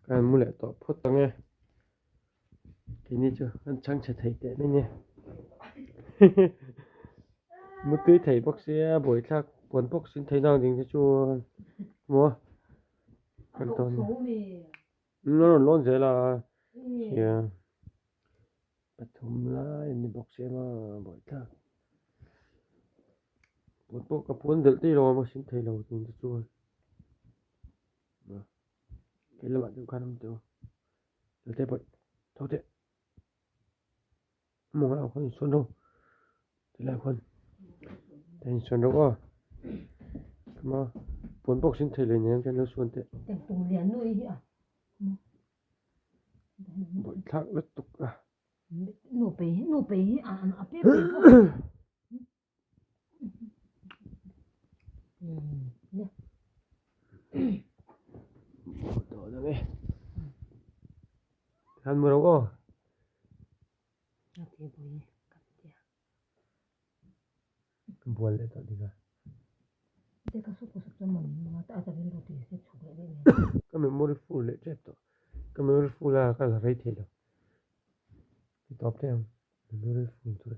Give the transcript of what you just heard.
Ka han mu leh tawh phawt ang e. Keini chu an chhangchhe thei teh mai nia. Mutui thei bawk sia buaithlak puan bawk sin thei nang ding te chuan maw kan tawn a rawn lawn zel a hria pathum lai an ni bawk sia maw buaithlak puan pawh ka puan delh daih lo a sin thei lo ding te chuan. Kei lamah deuh khan awm teh u tute pawh tho teh mawng lamah khuan insawn rawh tilai khuan a insawn rawh aw khama puan bawk sin thei leh nen khian lo sawn teh bawih thlak lutuk a. Han mu rawh aw. Ka bual leh tawh ding a. Ka memory full leh tep tawh. Ka memory full a ka la rei thei lo. Ti tawp teh ang memory full chu.